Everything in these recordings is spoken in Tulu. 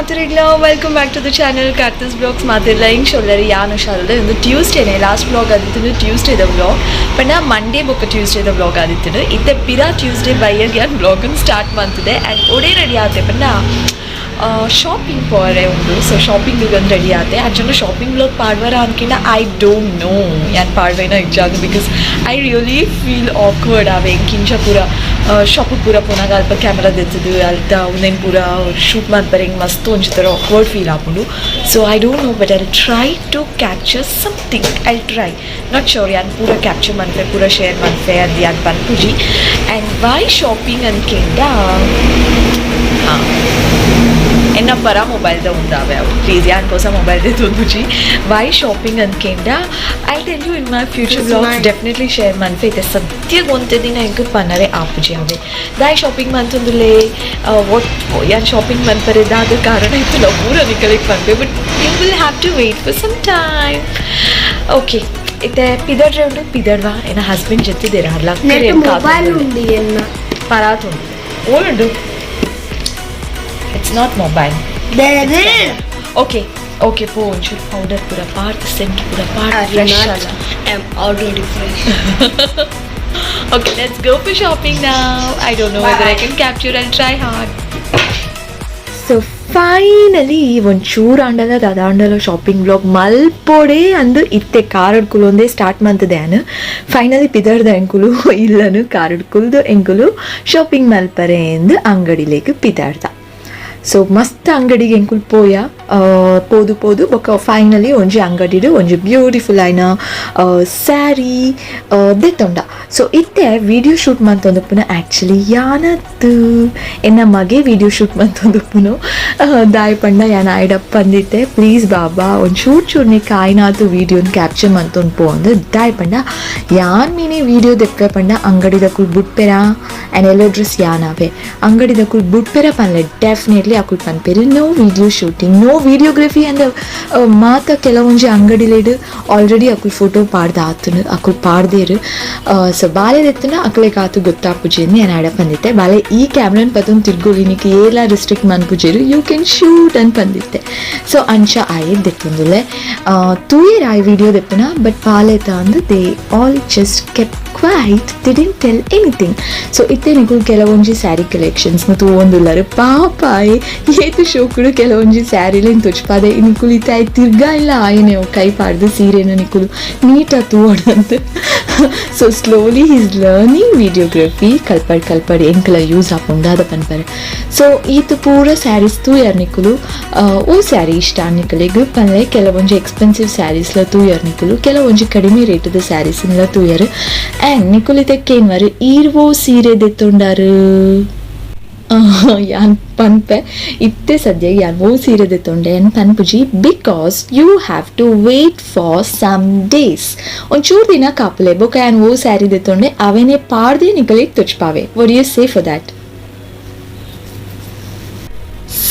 ಮಾತೆರೆಗ್ಲ welcome back to the channel Karthis vlogs. ಮಾತೆರ್ಲ ಎಂಚ ಉಲ್ಲರ್? ಯಾನ್ ಹುಷಾರುಲ್ಲೆ. ಉಂದು ಟ್ಯೂಸ್ಡೇನೆ ಲಾಸ್ಟ್ ವ್ಲಾಗ್ ಆದಿತ್ತುಂಡು, ಟ್ಯೂಸ್ಡೇದ ವ್ಲಾಗ್ ಪಂಡ ಮಂಡೇ ಬೊಕ್ಕ ಟ್ಯೂಸ್ಡೇದ ವ್ಲಾಗ್ ಆದಿತ್ತುಂಡು. ಇತ್ತೆ ಪಿರ ಟ್ಯೂಸ್ಡೇ ಬಯ್ಯಗ್ ಯಾನ್ ವ್ಲಾಗನ್ ಸ್ಟಾರ್ಟ್ ಮಂತುದೆ. ಆ್ಯಂಡ್ ಒಡೆ ರೆಡಿ ಆತೆ ಪಂಡ ಶಾಪಿಂಗ್ ಪೋರೆ ಉಂಡು. ಸೊ ಶಾಪಿಂಗ್ ಒಂದು ರೆಡಿ ಆತೆ. ಆ್ಯಕ್ಚುಲಿ ಶಾಪಿಂಗ್ ವ್ಲಾಗ್ ಪಾಡ್ವರ ಅನ್ಕಿಂಡ I don't know ಯಾನ್ ಪಾಡ್ವೇನ ಇಜ್ಜಾಗ, because I really feel awkward. ಅವೆ ಎಂಕಿಂಚ ಪೂರ ಶಾಪ್ ಪೂರ ಪೋನಾಗ ಅಲ್ಪ ಕ್ಯಾಮ್ರಾ ದೆತ್ತದು ಅಲ್ತ ಉಂದೆನ್ ಪೂರ ಶೂಟ್ ಮಲ್ಪರೆ ಎಂಕ್ ಮಸ್ತ್ ಒಂಜಿ ಥರ ಆಕ್ವರ್ಡ್ ಫೀಲ್ ಆಪುಂಡು. So I don't know, but I try to capture something. I try, not sure ಯಾನ್ ಪೂರ ಕ್ಯಾಪ್ಚರ್ ಮನ್ಪೆ, ಪೂರ ಶೇರ್ ಮನ್ಪೆ ಅದು ಯಾನ್ ಪನ್ಪುಜಿ. ಆ್ಯಂಡ್ ವೈ ಶಾಪಿಂಗ್ ಅನ್ಕೆಂಡ, ಹಾಂ, ಎನ್ನ ಪರ ಮೊಬೈಲ್ದ ಉಂದಾವೆ ಅವು. ಪ್ಲೀಸ್, ಯಾನ್ ಪೊಸ ಮೊಬೈಲ್ ದೆತ್ತೊಂದುಜಿ. ವೈ ಶಾಪಿಂಗ್ ಅನ್ಕೆಂಡ, I tell you in my future vlogs, definitely share ಮನ್ಪೆ. ಇತ್ತೆ ಸದ್ಯಕ್ಕೆ ಒಂತೆ ದಿನ ಎಂಕ್ ಪನರೆ ಆಪುಜಿ ಅವೆ. ದಾಯ್ ಶಾಪಿಂಗ್ ಮಂತೊಂದುಲ್ಲೆ, what ಯಾನ್ ಶಾಪಿಂಗ್ ಮನ್ಪರೆ ದಾದ ಕಾರಣ ಇತ್ತಲ್ಲ ಪೂರ ನಿಕಲೆಗ್ ಪನ್ಪೆ, but you will have to wait for some time, okay? ಇತ್ತೆ ಪಿದಡ್ರೆ ಉಂಡು, ಪಿದಡ್ವಾ. ಎನ್ನ ಹಸ್ಬೆಂಡ್ ಜೊತೆ ನೆಟ್ ಮೊಬೈಲ್ ಉಂಡು ಎನ್ನ. ಪರಾತುಂಡು ಓಳುಂಡು. It's not mobile. ಬೇರೆ. ಓಕೆ ಓಕೆ, ಪೋ. ಒಂಚೂರು ಪೌಡರ್ ಪೂರ ಪಾಡ್ದು, ಸೆಂಟ್ ಪೂರ ಪಾಡ್ದು ಫ್ರೆಶ್ ಅಲ್ಲ. I am already fresh. Okay, let's go for shopping now. I don't know whether I can capture. I'll try hard. So finally ಒಂಚೂರು ಆಂಡಲ ದಾದಾಂಡಲ ಶಾಪಿಂಗ್ ವ್ಲಾಗ್ ಮಲ್ಪೊಡೆ ಅಂದು ಇತ್ತೆ ಕಾರಡ್ ಕುಲೊಂದೇ ಸ್ಟಾರ್ಟ್ ಮಂತದೆ. ಯಾನ್ ಫೈನಲಿ ಪಿದರ್ದ ಎಂಕುಲು ಇಲ್ಲನು ಕಾರಡ್ ಕುಲ್ದು ಎಂಕುಲು ಶಾಪಿಂಗ್ ಮಲ್ಪರೆ ಎಂದು ಅಂಗಡಿಲೇಕ್ ಪಿದರ್ದ. ಸೊ ಮಸ್ತ್ ಅಂಗಡಿಗೆ ಎಂಕುಲು ಪೋಯ. ಪೋದು ಪೋದು ಬೊಕ್ಕ ಫೈನಲಿ ಒಂಜಿ ಅಂಗಡಿಡ್ ಒಂಜಿ ಬ್ಯೂಟಿಫುಲ್ ಆಯ್ನ ಸ್ಯಾರಿ ದೆತ್ತೊಂಡ. ಸೊ ಇತ್ತೆ ವಿಡಿಯೋ ಶೂಟ್ ಮಂತೊಂದುಪ್ಪುನ ಆ್ಯಕ್ಚುಲಿ ಯಾನತ್, ಎನ್ನ ಮಗೆ ವಿಡಿಯೋ ಶೂಟ್ ಮಂತೊಂದುಪ್ಪುನು. ದಾಯ್ ಪಂಡ ಯಾನ್ ಆಯ್ಡಪ್ಪ ಪಂದಿತ್ತೆ, ಪ್ಲೀಸ್ ಬಾಬಾ, ಒಂದು ಚೂರ್ ಚೂರ್ನಿ ಕಾಯ್ನಾತು ವಿಡಿಯೋನ್ ಕ್ಯಾಪ್ಚರ್ ಮಂತೊಂದು ಪೋ ಅಂದ್. ದಾಯ್ ಪಂಡ ಯಾನ್ ಮೀನಿ ವಿಡಿಯೋ ದೆಪ್ಪೆ ಪಂಡ ಅಂಗಡಿದಕುಲ್ ಬುಡ್ಪೆರ? ಆ್ಯಂಡ್ ಎಲ್ಲೋ ಡ್ರೆಸ್ ಯಾನಾವೆ, ಅಂಗಡಿದಕುಲ್ ಬುಡ್ಪೆರ ಪನ್ಲೆ. ಡೆಫಿನೆಟ್ಲಿ ಅಕುಲ್ ಪನ್ಪೆರು, no video shooting, no videography. And ಮಾತ ಕೆಲವೊಂಜಿ ಅಂಗಡಿಲೇಡ್ ಆಲ್ರೆಡಿ ಅಕುಲ್ ಫೋಟೋ ಪಾಡ್ದ ಆತನು, ಅಕುಲ್ ಪಾಡ್ದೇರು. ಸೊ ಬಾಲೆ ದೆತ್ತುನ ಅಕ್ಲೆಗ್ ಆತು ಗೊತ್ತಾಪುಜಿ ಅಂದ್ ಯಾನ್ ಆಡ ಪಂದಿತ್ತೆ. ಬಾಲೆ ಈ ಕ್ಯಾಮ್ರನ್ ಪತೊಂದು ತಿರ್ಗೊಲಿ, ನಿಕ್ ಏಲ ರಿಸ್ಟ್ರಿಕ್ಟ್ ಮನ್ಪುಜೆರು, you can shoot ಅಂತ ಪಂದಿತ್ತೆ. ಸೊ ಅಂಚ ಆಯೆ ದೆತ್ತೊಂದುಲ್ಲೆ. ತೂಯೆರ್ ಆಯ್ ವಿಡಿಯೋ ದೆಪ್ಪುನ, ಬಟ್ ಬಾಲೆತ ಅಂದ್ they all just kept quiet, they didn't tell anything. So ಇತ್ತೆ ನಿಕುಲು ಕೆಲವೊಂಜಿ ಸ್ಯಾರಿ ಕಲೆಕ್ಷನ್ಸ್ ತೂವೊಂದುಲ್ಲರು. ಪಾಪ ಆಯೆ ಏತ್ ಶೋಕುಡು ಕೆಲವೊಂಜಿ ಸ್ಯಾರಿಲೆನ್ ತೊಚ್ಪಾದೆ. ನಿಕುಲು ಇತ್ತೆ ಆಯ್ ತಿರ್ಗಾ ಇಲ್ಲ ಆಯನೆ ಕೈ ಪಾಡ್ದು ಸೀರೆನ ನಿಕುಲು ನೀಟಾಗಿ ತೂವೊಡಂತ. So slowly he's learning videography. ಕಲ್ಪಡ್ ಕಲ್ಪಡ್ ಎಂಕಲ ಯೂಸ್ ಆಪುಂಡು ದಾದ ಪನ್ಪರೆ. ಸೊ ಈತ್ ಪೂರ ಸ್ಯಾರೀಸ್ ತೂಯರ್ ನಿಕುಲು. ಓ ಸ್ಯಾರಿ ಇಷ್ಟ ನಿಕಲೆಗ್ ಪನ್ಲೆ. ಕೆಲವೊಂಜಿ ಎಕ್ಸ್ಪೆನ್ಸಿವ್ ಸ್ಯಾರೀಸ್ಲ ತೂಯರ್ ನಿಕುಲು, ಕೆಲವೊಂಜಿ ಕಡಿಮೆ ರೇಟದ ಸ್ಯಾರೀಸ್ಲ ತೂಯರ್. ಆ್ಯಂಡ್ ನಿಕುಲು ಇದಕ್ಕೇನ್ವಾರು ಈರ್ವೋ ಸೀರೆ ದೆತ್ತೊಂಡಾರು? ಯಾನ್ ಪನ್ಪೆ, ಇತ್ತೆ ಸದ್ಯ ಯಾನ್ ಓ ಸೀರೆ ದೆತ್ತೊಂಡೆ ಅನ್ ಪನ್ಪುಜಿ, because you have to wait for some days. ಒಂಚೂರು ದಿನ ಕಾಪುಲೆ, ಬೊಕ ಯಾನ್ ಓ sari ದೆತ್ತೊಂಡೆ ಅವೇನೆ ಪಾಡ್ದೆ ನಿಕಲೆಗ್ ತೊಚ್ಪಾವೆ. What you say for that?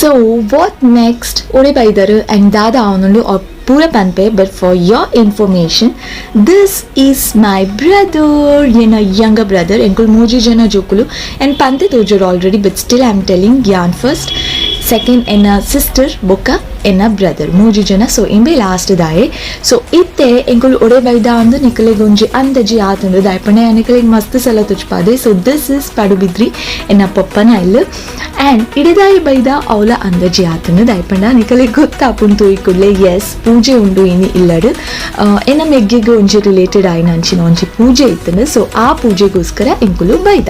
So what next? ಒಡೆ ಬೈದರು ಆ್ಯಂಡ್ ದಾದ ಅವನುಂಡು ಪೂರ ಪನ್ಪೆ. But for your information, this is my brother, ಎನ್ನ ಯಂಗರ್ ಬ್ರದರ್. ಎಂಕುಲು ಮೂಜಿ ಜನ ಜೋಕುಲು. ಆ್ಯಂಡ್ ಪಂತೆ ತೋಜೋಡು already, but still I am telling. ಯಾನ್ ಫಸ್ಟ್, ಸೆಕೆಂಡ್ ಎನ್ನ ಸಿಸ್ಟರ್, ಬೊಕ್ಕ ಎನ್ನ ಬ್ರದರ್, ಮೂಜಿ ಜನ. ಸೊ ಇಂಬೆ ಲಾಸ್ಟ್ ದಾಯೆ. ಸೊ ಇತ್ತೆ ಎಂಕುಲು ಒಡೆ ಬೈದ ಅಂದು ನಿಕಲೆಗ್ ಒಂಜಿ ಅಂದಾಜಿ ಆತುಂಡು. ದಾಯಪಣೆ ನಿಕಲೆಗ್ ಮಸ್ತ್ ಸಲ ತುಚ್ಪಾದೆ. ಸೊ this is Padubidri, ಎನ್ನ ಪೊಪ್ಪನ ಇಲ್ಲು. ಆ್ಯಂಡ್ ಇಡೆದಾಯಿ ಬೈದ ಅವಲ ಅಂದಾಜಿ ಆತುಂಡು. ದಾಯಪಂಡ ನಿಕಲೆಗ್ ಗೊತ್ತಾಪುಂಡು ತೂಯಿ ಕೂಡ್ಲೆ. ಎಸ್, ಪೂಜೆ ಉಂಡು ಇನಿ ಇಲ್ಲಡು. ಎನ್ನ ಮೆಗ್ಗೆಗೆ ಒಂಜಿ ರಿಲೇಟೆಡ್ ಆಯಿನ ಅಂಚಿನ ಒಂಜಿ ಪೂಜೆ ಇತ್ತುಂಡು. ಸೊ ಆ ಪೂಜೆಗೋಸ್ಕರ ಎಂಕುಲು ಬೈದ.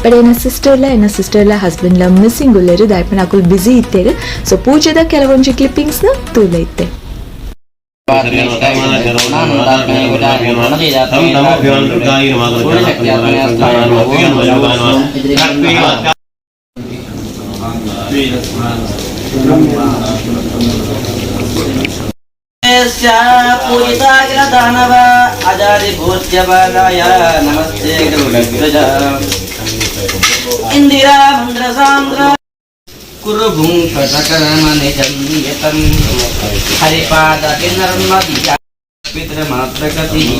ಬಟ್ ಎನ್ನ ಸಿಸ್ಟರ್ಲ, ಎನ್ನ ಸಿಸ್ಟರ್ಲ ಹಸ್ಬೆಂಡ್ಲ ಮಿಸ್ಸಿಂಗ್ ಉಲ್ಲೆರು. ದಾಯಪಂಡ ಅಕುಲು ಬ್ಯುಸಿ ಇತ್ತೇರು. ಸೊ ಪೂಜೆದ ಕೆಲವೊಂಜಿ ಕ್ಲಿಪ್ಪಿಂಗ್ಸ್ನ ತೂಲೆ ಇತ್ತೆ. पूजिताखिल दानव अजादिभूत्यबालाय नमस्ते गरुडध्वज इन्दिरा मन्द्रसान्द्र कुरुभुङ्कटकर्मनिजं नियतं हरिपादविनर्मदिया पितृमात्रगतिः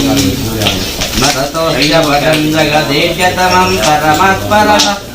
मरतो ह्यवरं जगदेव्यतमं परमत्परः।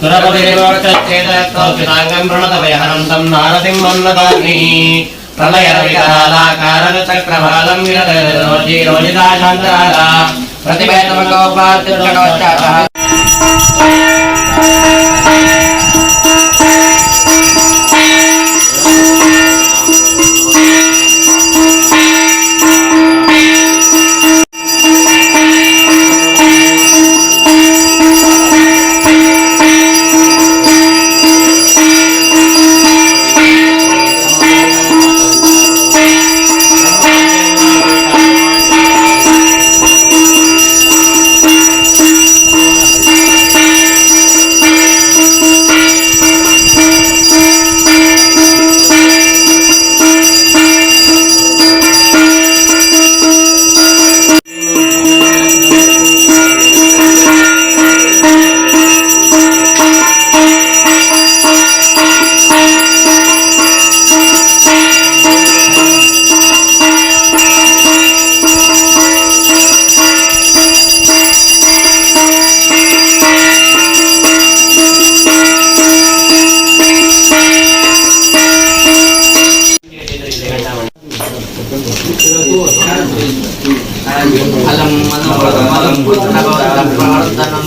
सुरपतिरिवोक्षच्छेदोचिताङ्गं प्रणतभयहरं तं नारसिंहं नताग्निः प्रलयरविकरालाकारचक्रभालं विरतरोजिरोजिताशान्तराला प्रतिभयतमकोपात्युषणोच्चातः అలం మనోరమలం పుత్రవర్ధనం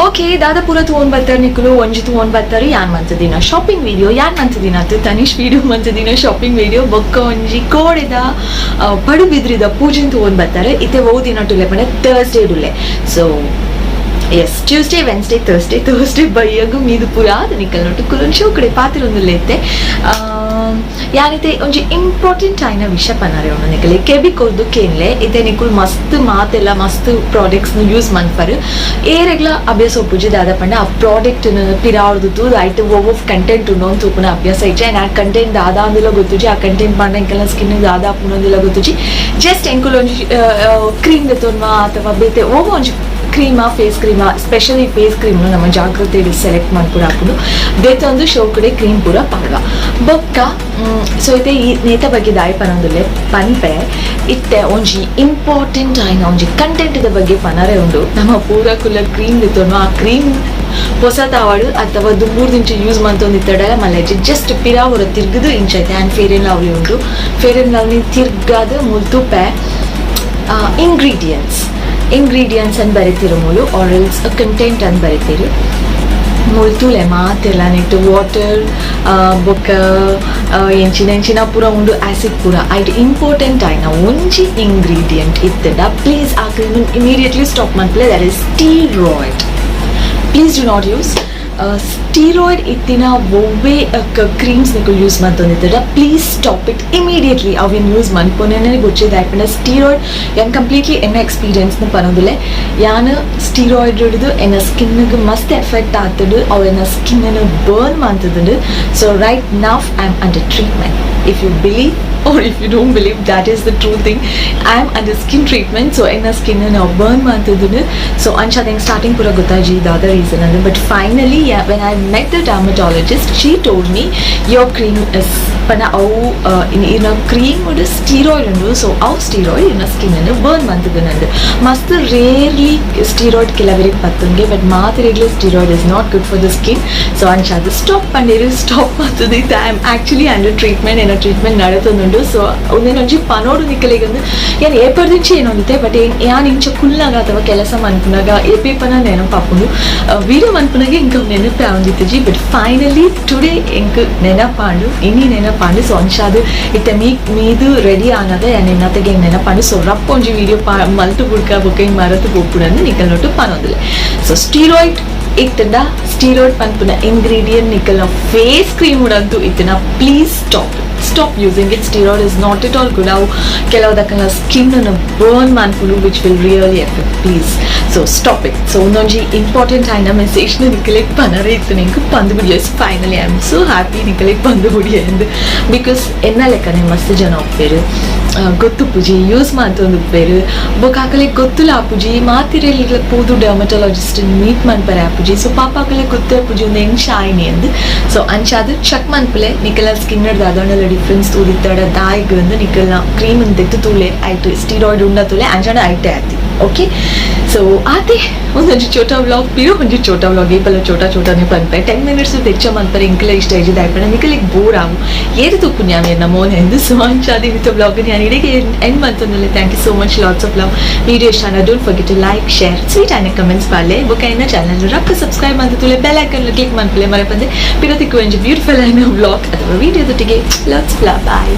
ಓಕೆ ದಾದ ಪೂರ ತೂವೊಂದು ಬರ್ತಾರೆ ನಿಕುಲು ಒಂಜಿ ತೂವೊಂದು ಬರ್ತಾರೆ ಯಾನ್ ಮಂತದಿನ ಶಾಪಿಂಗ್ ವಿಡಿಯೋ ಯಾನ್ ಮಂತದಿನ ಅತ್ತು ತನಿಷ್ ವಿಡಿಯೋ ಮಂತದಿನ ಶಾಪಿಂಗ್ ವಿಡಿಯೋ ಬೊಕ್ಕ ಒಂಜಿ ಕೋಡೆದ ಪಡುಬಿದ್ರಿದ ಪೂಜೆನ್ ತೂವೊಂದು ಬರ್ತಾರೆ ಇತ್ತೆ ಓ ದಿನ ಟುಲೆ ಪಂಡ ಥರ್ಸ್ಡೇ ಡುಲೆ. So yes Tuesday Wednesday Thursday Thursday ಬಯ್ಯಗು ಮೀದು ಪೂರ ಆದ್ ನಿಕಲ್ ನೊಟ್ಟು ಕುಲೊಂದು ಶೋಕಡೆ ಪಾತಿರೊಂದುಲ್ಲೆ ಯಾನಿತೆ ಒಂಜಿ ಇಂಪಾರ್ಟೆಂಟ್ ಆಯಿನ ವಿಷಯ ಪನಾರೆ ಉಂಡು ನಿಕಲೆ ಕೆಬಿ ಕೊರ್ದು ಕೇನ್ಲೆ ಇತ್ತೆ ನಿಕುಲ್ ಮಸ್ತ್ ಮಾತೆಲ್ಲ ಮಸ್ತ್ ಪ್ರಾಡಕ್ಟ್ಸ್ ಯೂಸ್ ಮನ್ಪರು ಏರೆಗ್ಲ ಅಭ್ಯಾಸ ಒಪ್ಪುಜಿ ದಾದ ಪಂಡ ಆ ಪ್ರಾಡಕ್ಟ್ ಪಿರಾವರ್ದು ತೂದು ಐಟ್ ಓವ್ ಕಂಟೆಂಟ್ ಉಂಡು ಅಂತ ತೂಪುನ ಅಭ್ಯಾಸ ಇಜ್ಜೆ. ಆ್ಯಂಡ್ ಆ ಕಂಟೆಂಟ್ ದಾದ ಅಂದಿಲ್ಲ ಗೊತ್ತುಜಿ, ಆ ಕಂಟೆಂಟ್ ಪಂಡ ಎಂಕೆಲ್ಲ ಸ್ಕಿನ್ ದಾದ ಆಪುಂಡು ಗೊತ್ತುಜಿ. ಜಸ್ಟ್ ಎಂಕುಲ್ ಒಂಜಿ ಕ್ರೀಮ್ ದೆತೊನ್ವ ಅಥವಾ ಬೇತೆ ಓವ್ ಒಂಜಿ ಕ್ರೀಮಾ ಫೇಸ್ ಕ್ರೀಮಾ ಸ್ಪೆಷಲಿ ಫೇಸ್ ಕ್ರೀಮ್ನು ನಮ್ಮ ಜಾಗೃತಿ ಸೆಲೆಕ್ಟ್ ಮಾಡ್ಕೊಡ ಹಾಕೊಂಡು ದೇತೊಂದು ಶೋಕಡೆ ಕ್ರೀಮ್ ಪೂರ ಪಾಡ್ವ ಬೊಕ್ಕ. ಸೊ ಇತ್ತೆ ಈ ನೇತ ಬಗ್ಗೆ ದಾಯಿ ಪನೊಂದುಲ್ಲೆ ಪನ್ಪೆ ಇತ್ತೆ ಒಂಜಿ ಇಂಪಾರ್ಟೆಂಟ್ ಆಯ್ನ ಒಂಜಿ ಕಂಟೆಂಟ್ದ ಬಗ್ಗೆ ಪನರೆ ಉಂಡು. ನಮ್ಮ ಪೂರ ಕುಲ್ಲ ಕ್ರೀಮ್ ದೆತೊನು ಆ ಕ್ರೀಮ್ ಹೊಸತಾವಡು ಅಥವಾ ದುಂಬೂರು ದಿಂಚ ಯೂಸ್ ಮಂತೊಂದು ಇತ್ತಡಲ ಮಲ್ಲೆಜ್ಜಿ ಜಸ್ಟ್ ಪಿರಾವರ ತಿರ್ಗದು ಇಂಚೈತೆ. ಆ್ಯಂಡ್ ಫೇರ್ ಆ್ಯಂಡ್ ಲವ್ಲಿ ಉಂಡು, ಫೇರ್ ಆ್ಯಂಡ್ ಲವ್ಲಿ ತಿರ್ಗಾದ ಮುಲ್ತುಪೆ ಇಂಗ್ರೀಡಿಯೆಂಟ್ಸ್ ಇಂಗ್ರೀಡಿಯೆಂಟ್ಸ್ ಅನ್ನು ಬರಿತಿರು ಮೂಲು ಆರ್ ಎಲ್ಸ್ ಕಂಟೆಂಟ್ ಅನ್ನು ಬರಿತೀರು ಮುಲ್ತುಲೆ ಮಾತೆಲ್ಲ ನೆಟ್ಟು ವಾಟರ್ ಬೊಕ್ಕ ಎಂಚಿನ ಎಂಚಿನ ಪೂರ ಉಂಡು ಆಸಿಡ್ ಪೂರ ಐಟ್ ಇಂಪಾರ್ಟೆಂಟ್ ಆಯ್ನ ಒಂಜಿ ಇಂಗ್ರೀಡಿಯೆಂಟ್ ಇತ್ತಂಡ ಪ್ಲೀಸ್ ಆ cream immediately stop ಮನ್ಪುಲೆ. That is steroid. Please do not use steroid ಇತ್ತಿನ ಒವ್ವೇ ಕ್ರೀಮ್ಸ್ ನಿಕುಲು ಯೂಸ್ ಮಂತೊಂದಿತ್ತಡ please stop it immediately. ಅವೇನು ಯೂಸ್ ಮನ್ಪೊನೆ ಬೊಚ್ಚೆ ದಾಯ್ಪಂಡ ಸ್ಟೀರಾಯ್ಡ್ ಯಾನ್ ಕಂಪ್ಲೀಟ್ಲಿ ಎನ್ನ ಎಕ್ಸ್ಪೀರಿಯನ್ಸ್ನ ಪನೊಂದುಲ್ಲೆ. ಯಾನ್ ಸ್ಟೀರಾಯ್ಡ್ ಹಿಡಿದು ಎನ್ನ ಸ್ಕಿನ್ಗೆ ಮಸ್ತ್ ಎಫೆಕ್ಟ್ ಆತುಂಡು, ಅವು ಎನ್ನ ಸ್ಕಿನ್ನನ್ನು burn ಮಂತುದುಂಡು. So right now I am under treatment. If you believe or if you don't believe, that is the true thing. I am under skin treatment. So ಎನ್ನ ಸ್ಕಿನ್ ನಾವು ಬರ್ನ್ ಮಾಡ್ತಿದ್ದೀನಿ. ಸೊ ಅಂಚಾದ ಸ್ಟಾರ್ಟಿಂಗ್ ಪೂರ ಗೊತ್ತಾಜಿ ದಾದ ರೀಸನ್ ಅಂದ್ರೆ. But finally when I met the dermatologist, she told me your cream is ಪಂಡ ಅವು ಇನ್ನ ಕ್ರೀಮ್ ಸ್ಟೀರಾಯ್ಡ್ ಉಂಡು. ಸೊ ಅವು ಸ್ಟೀರಾಯ್ಡ್ ಇನ್ನ ಸ್ಕಿನ್ ಅನ್ನು ಬರ್ನ್ ಮಾಡ್ತಿದ್ದೀನಿ. ಮಸ್ತ್ ರೇರ್ಲಿ ಸ್ಟೀರಾಯ್ಡ್ ಕೆಲವರಿಗೆ ಪತ್ತುಂಗೆ, ಬಟ್ ಮಾತ್ರೆಗ್ಲೇ steroid is not good for the skin. So ಅಂಚಾದ stop ಪಂಡೇರು stop ಮಾಡ್ತದೆ. I am actually under treatment, ಏನೋ ಟ್ರೀಟ್ಮೆಂಟ್ ನಡತೊಂದುಂಡು. ಸೊ ಒಂದೇನೊಂಜಿ ಪನೋಡು ನಿಕ್ಕಲಿಗೊಂದು ಯಾನ್ ಏಪರ್ದಿಂಚಿ ಏನೊಂದಿತ್ತೆ ಬಟ್ ಯಾನ್ ಇಂಚ ಕುಲ್ನಾಗ ಅಥವಾ ಕೆಲಸ ಮನ್ಪುನಾಗ ಏಪೇಪನ ನೆನಪಾಪುಂಡು, ವೀಡಿಯೋ ಮನ್ಪುನಾಗ ಇಂಕ ನೆನಪೆ ಆವೊಂದಿತ್ತಿಜಿ. But finally today ಎಂಕ್ ನೆನಪಾಂಡು ಇನಿ ನೆನಪಾಂಡು. ಸೊ ಅಂಚಾದ್ ಇತ್ತೆ ಮೀದು ರೆಡಿ ಆನಗ ಯಾನ್ ಎನ್ನತೆಗೆ ಎಂಕ್ ನೆನಪಾಂಡು. ಸೊ ರಪ್ಪ ಒಂಜಿ ವೀಡಿಯೋ ಪಾ ಮಲ್ತು ಬುಡ್ಕ ಬೊಕ್ಕ ಇಂಗ್ ಮರತು ಪೋಪುಡಂದು ನಿಕಲ್ ನೊಟ್ಟು ಪನೊಂದುಲ್ಲೆ. So steroid ಇತ್ತಂಡ ಸ್ಟೀರಾಯ್ಡ್ ಪನ್ಪುನ ಇಂಗ್ರೀಡಿಯೆಂಟ್ ನಿಕಲ್ನ ಫೇಸ್ ಕ್ರೀಮ್ ಉಡಂತೂ ಇತ್ತಿನ, please stop, stop using it. Steroid is not at all good. ಅವು ಕೆಲವು ದಕ್ಕನ ಸ್ಕಿನ್ ಬರ್ನ್ ಮನ್ಪುಂಡು, which will really affect. Please, so stop it. So ಒಂದೊಂಜಿ ಇಂಪಾರ್ಟೆಂಟ್ ಆಯ್ನ ಮೆಸೇಜ್ ನಿಕಲೆಗ್ ಪನರೆ ಇತ್ತು, ನಿಂಕ್ ಪಂದು ಬುಡಿಯಸ್. Finally, I am so happy ನಿಕಲೆಗ್ ಪಂದು ಬುಡಿಯಂದು, because ಎನ್ನ ಲೆಕ್ಕನೆ ಮಸ್ತ್ ಜನ ಒಪ್ಪೇರು, ಗೊತ್ತುಪ್ಪುಜಿ, ಯೂಸ್ ಮಂತೊಂದುಪ್ಪೇರು. ಬೊಕ ಅಕಲೆಗ್ ಗೊತ್ತುಲ ಆಪುಜಿ, ಮಾತಿರೆಲ್ ಪೋದು ಡರ್ಮಟಾಲಜಿಸ್ಟ್ ಮೀಟ್ ಮನ್ಪರೆ ಆಪುಜಿ. ಸೊ ಪಾಪ ಅಕಲೆಗ್ ಗೊತ್ತೇ ಆಪುಜಿ ಉಂದು ಹೆಂಗ್ ಶಾಯಿನಿ ಅಂದ್. ಸೊ ಅಂಚಾದ್ ಚೆಕ್ ಮನ್ಪುಲೆ. ನಿಕಲ ಸ್ಕಿನ್ ದಾದಂಡಲ ಡಿಫ್ರೆನ್ಸ್ ತೂದಿತ್ತಡ ದಾಯಿಗ್ ಅಂದ್ ನಿಕಲ್ನ ಕ್ರೀಮ್ ದೆತ್ತು ತೂಲೆ, ಐಟ್ ಸ್ಟೀರಾಯ್ಡ್ ಉಂಡ ತೂಲೆ. ಅಂಚಾಂಡ ಐಟೆ ಆತಿ. ಓಕೆ, ಸೊ ಆತೆ ಒಂದೊಂಜಿ ಚೋಟಾ ವ್ಲಾಗ್ ಪಿರ ಒಂಜಿ ಚೋಟಾ ವ್ಲಾಗ್. ಏಪಲ ಚೋಟಾ ಚೋಟಾನೆ ಪನ್ಪೆ. 10 ಮಿನಿಟ್ಸ್ ಹೆಚ್ಚ ಮನ್ಪರೆ ಎಂಕಲ ಇಷ್ಟ ಇಜ್ಜಿ, ದಾಯೆ ನಿಕಲೆಗ್ ಬೋರ್ ಆವು, ಏರು ತುಪ್ಪು ನ್ಯಾಮ ಮೋನೆ ಎಂದು. ಸೊ ಅಂಚಾದ್ ಇನಿತ ವ್ಲಾಗ್ ನಾನು ಇಡೀ and ಮಂತೊಂದುಲ್ಲೆ. Thank you so much, lots of love. Video ಇಷ್ಟ don't forget to like, share, sweet ಆಯ್ನ comments ಪಾಲೆ. ಬೊಕ ಎನ್ನ ಚಾನಲ್ ರಕ್ಕ ಸಬ್ಸ್ಕ್ರೈಬ್ ಮಂತುಲೆ, ಬೆಲ್ ಐಕನ್ ಕ್ಲಿಕ್ ಮನ್ಪುಲೆ ಮರಪಂದೆ. ಪಿರತಿಕ್ಕು ಒಂಜಿ ಬ್ಯೂಟಿಫುಲ್ ಆಯ್ನ ವ್ಲಾಗ್ ಅಥವಾ ವಿಡಿಯೋದೊಟ್ಟಿಗೆ. Lots of love, bye.